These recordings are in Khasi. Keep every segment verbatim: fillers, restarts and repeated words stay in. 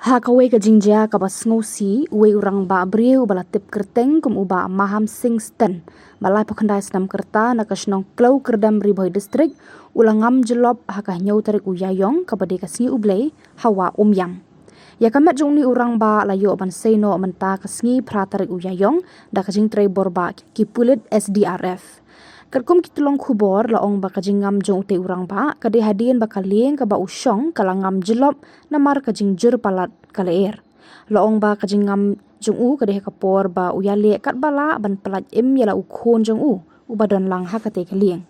Ha kawei ka jingjia kaba sngewsih, uwei u rangbah briew uba la tip kyrteng kum u Bah Maham Singh Sten, ba laiphew khyndai snem ka rta, na ka shnong Klew Kyrdem, Ri Bhoi District, u la ngam jyllop ha ka hynñiew tarik u Ïaïong, kaba dei ka sngi U Blei, ha Wah Umïang. Ïa ka met jong une u rangbah la ïoh ban sei noh mynta ka sngi phra tarik u Ïaïong, da ka jingtrei bor bah ki pulit S D R F. Katkum ki tyllong khubor la ong ba ka jingngam jong utei u rangbah ka dei hadien ba ka lieng kaba u shong ka la ngam jyllop namar ka jingjur palat ka lyer. La ong ba ka jingngam jong u ka dei ha ka por ba u ïaleh katba lah ban pyllait im ïa la u khun jong u, uba don lang ha katei ka lieng.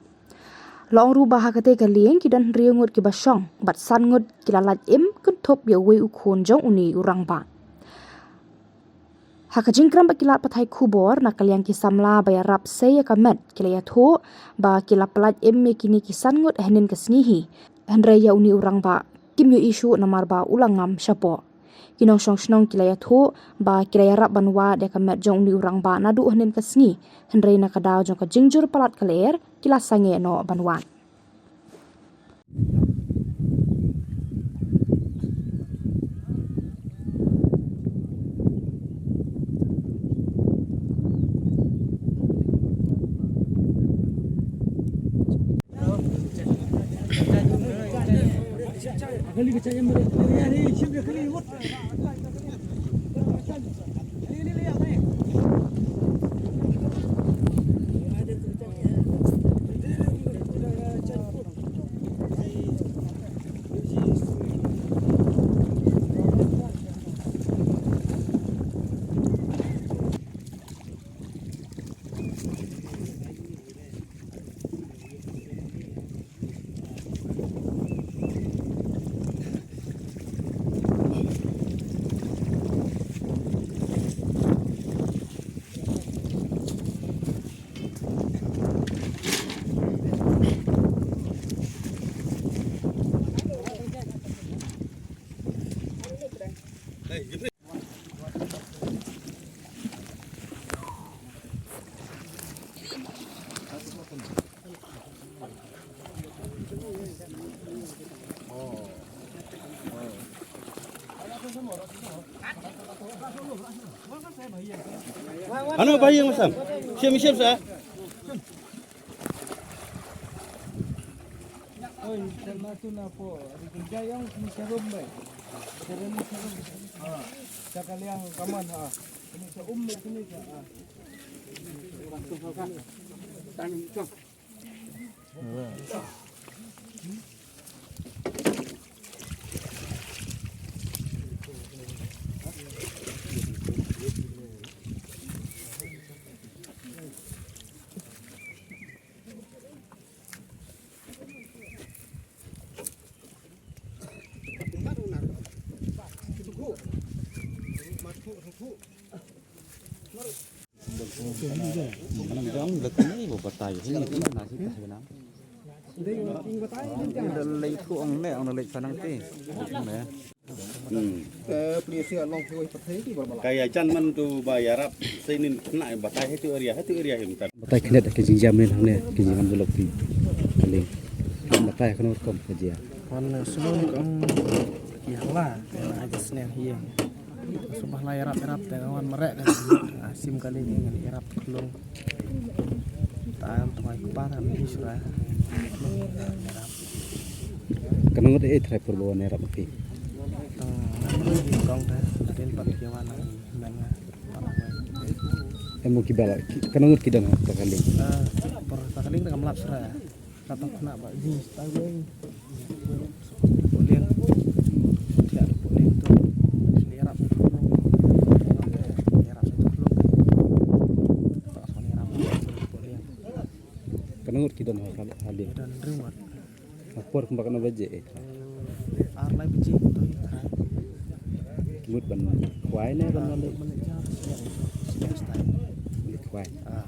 La ong ruh ba ha katei ka lieng ki don hynriew ngut kiba shong, bad san ngut ki la lait im kynthup ïa uwei u khun jong une u rangbah. Ha ka jingkren bad ki lad pathai khubor, na ka liang ki samla ba ïarap sei ïa ka met, ki la ïathuh ba ki la pyllait im ïa kine ki san ngut hynnin ka sngi hi. Hynrei ïa une u rangbah kim ïohi shuh namar ba u la ngam shapoh. Ki nongshong shnong ki la ïathuh ba ki la ïarap ban wad ïa ka met jong une u rangbah naduh hynnin ka sngi, hynrei na ka daw jong ka jingjur palat ka lyer, ki la sangeh noh ban wad. Ano ba ïeng masam? Siap, siap sa. Oi, sel matu na po. Ari kerja yang ni serum bai. Serum, serum. Ha. Sa ka liang kaman, ha. Ini sa um, ini sa, ha. Tang, tang. Ka ïa jan man tu ba ïarap, sa nin khynnah batai ha tu area, ha tu area hi mynta. Batai khyndiat ka jingjia mynne hangne, ka jingam jyllop phi. Ka lieng. Batai kano rukom ka jia. Kan sngewbha ong ki hangla, ka jia snem hi. Sngewbha la ïarap ïarap te wan mareh ka. Sim ka lieng ngan ïarap khlung. Tam tngai kpar am hi sura. Kano ngut eh trai pur ba wan ïarap phi. Tang kong ta, tin pat ki wan men nga. Em mo ki bala, ki, kano ngut ki don ha ta ka lieng. Ah, por ta ka lieng ta kam lap sura. Ka tang kena ba jing stai weng. Puleng. Tiap puleng tu. Ni arap tu. Ni arap tu. Tak ni arap puleng. Kano ngut ki don ha, ha lieng. Don ringwat. Ha por kumba kano baje eh. Ar lai baje tu. Mut ban khwai ne ban ban. Ban jar. Stai. Khwai. Ah.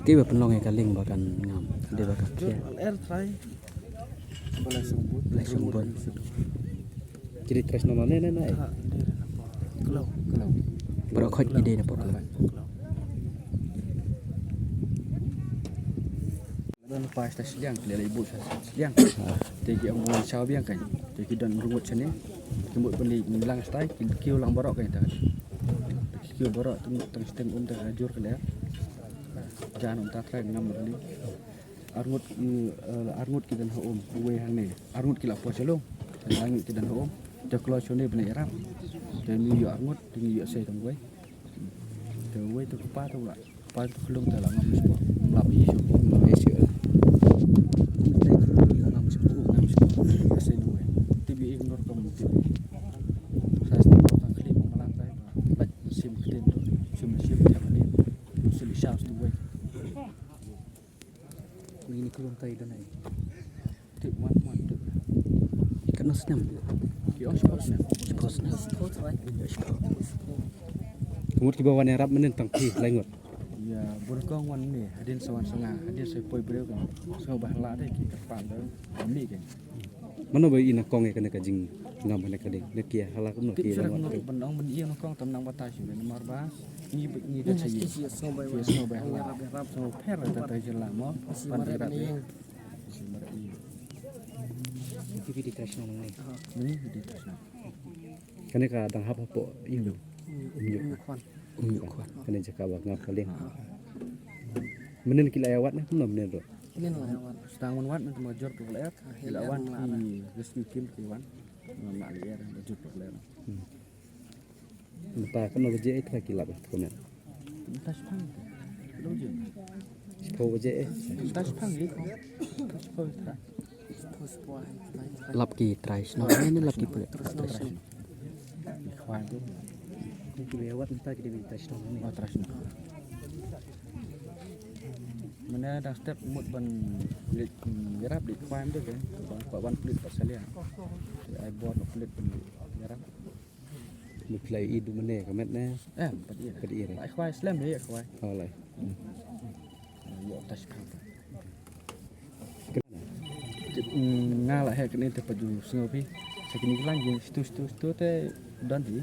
Ki ba pynlong ïa ka lieng ba kan ngam, dei ba ka khia. Al er trai. Balai Sungbun. Balai Sungbun. Ki dei trai shnong ne ne ne. Ha, dei na po. Klo. Klo. Baroh khoit ki dei na po klo. Klo. Don pa sta shiliang, ki lei bu sta shiliang. Te ki ong wan shaw biang kan. Te ki don ruwet sene. Ki mut ban leit lang stai, ki kiew lang baroh ka ita. Ki kiew baroh tang, tang shiteng um tang jur ka lyer. Jan um ta trai ngam ban leit. Arngut, eh, arngut ki don ha um, uwei hangne. Arngut ki la poi sha lum. Arngut ki don ha um. Te kloi shane ban ïarap. Te ngi ïoh arngut, te ngi ïoh sei tang uwei. Te uwei te kpa te u la. Kpa te khlung te la ngam shuh. Ngam lap ïa shuh. Ngam ïa shuh. Te khlung te la ngam shuh. Ngam shuh. Ïoh sei na uwei. Te bi ignore kam te bi. Sa stu tang khlieh ma lang tai. Bad sim ktien tu. Sim sim te khlieh. Sim sim stu uwei. Ni ni kulum tai da nai. Tip wan wan tip. Ikat nas nem. Ki ong shipos nem. Shipos nem. Shipos, right? Shipos. Kumut kiba wan ïarap mynnin tang phi lai ngut. Ïa, bun kong wan ne, hadien sa wan sa nga, hadien sa poi briew kan. Sa bah la de ki kyrpad de. Ni kan. Mano ba i na kong ïa kane ka jingngam kane ka ding. Ne ki hala kumno ki la ngot. Ban ong ban i na kong tam nang batai shi ben mar ba. Ngi ngi da sa yi. Ki sngew bai hala. Sngew pher da tai jela mo. Ban ïarap ïa. Ki bi di trai shnong ne. Ni bi di trai shnong. Kane ka dang hap hapoh ïing. Ïing khwan. Ïing khwan. Kane jaka ba ngap ka lieng. Mynnin ki la ïa wad ne kumno mynnin ruh. Mynnin la ïa wad. Stang wan wad mynta ma jur tu la ïa. Ki la wan ki rescue team ki wan. Ngam la ïa ma jur tu la ïa. Mynta kumno baje eh trai ki lap eh kumno. Mynta shiphew. Shiphew baje eh. Mynta shiphew ïa. Shiphew trai. Lap ki trai shnong ne lap ki pule. Trai shnong. Khwan tu. Ki be wat mynta ki dei trai shnong ne. Oh, trai shnong. Mynne dang step mut ban leit, mm, ïarap leit khwan tu kan. Ba wan pulit ba salia. Ai bor pulit ban ïarap. Mut lai i du mynne ka met ne. Eh, pat i. Pat i. Lai khwai slem ïa khwai. Oh, lai. Ïoh tas khang. Nga la heh kane te pa ju sngew phi. Sa kine ki lang ki stu stu stu te don phi.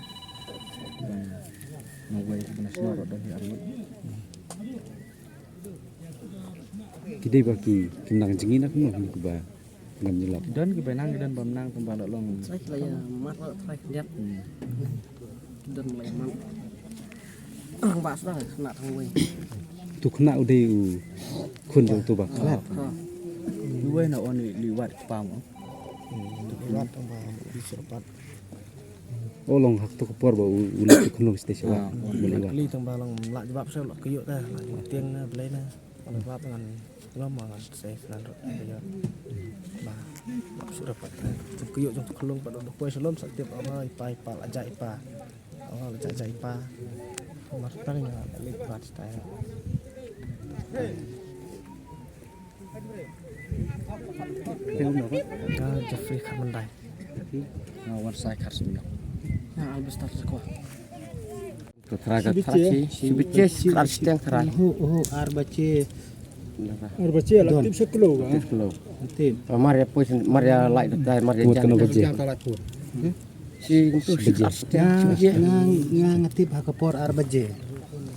Nga wei kane sngew ro don phi arngut. Ki dei ba ki kim nang jingin na kumno ki ba ngam jingin lap. Don ki ba nang ki don ba nang kumba la long. Sa ki la ïa mat la trai khyndiat. Don la ïa mat. Ang ba sdang khynnah tang wei. Tu khynnah u dei u khun jong tu ba khlad. Wei na on li wat pam. Tu khynnah tang ba li serpat. O long hak tu ka por ba u, u leh tu khun long station. Ah, u leh wat. Kli tang ba long la jawab sa la kyu ta la tieng na blei na. Ba ngan ngam ba ngan sei nan rot ba ïa. Ba shu dapat. Jong kyu jong khun long ba dok ba poi shalom sa tip ba i pa i pa la jai i pa. Oh, la jai jai i pa. Mar tang ïa la leh ba stai. Jeffrey Kharmandai. Nga wan sai khar simiok. Nga Albestar Sakwa. Ka thra ka thra shi, shi biche, shi klar shi teng thra. Ho, ho, ar bache. Ar bache la tip sa klo ba. Tip klo. Tip. Mar ïa poi, mar ïa lai da, mar ïa jan. Kano bache? Shi ntu shi klar shi teng, shi bache. Nga, nga, nga tip ha ka por ar baje.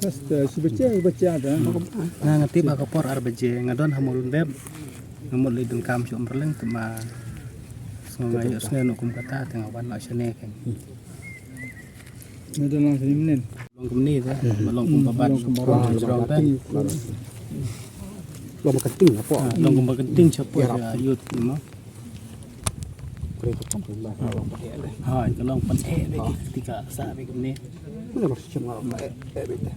Hasta shi baje, baje ada. Nga, nga tip ha ka por ar baje. Nga don ha Mawlymbeb. Nga mut leit donkam sha Umbreleng te ma sngew nga ïoh sngew noh kum kata te nga wan noh shane kan. Nga don lang shane mynnin. Long kumne te, ba long kumba ban, long kumba ban. Long kumba kynting hapoh. Long kumba kynting shapoh ïa youth ma. Ha, ka long pan eh, eh, ti ka sa, eh, kumne. Mana ba shem nga long eh, eh, eh.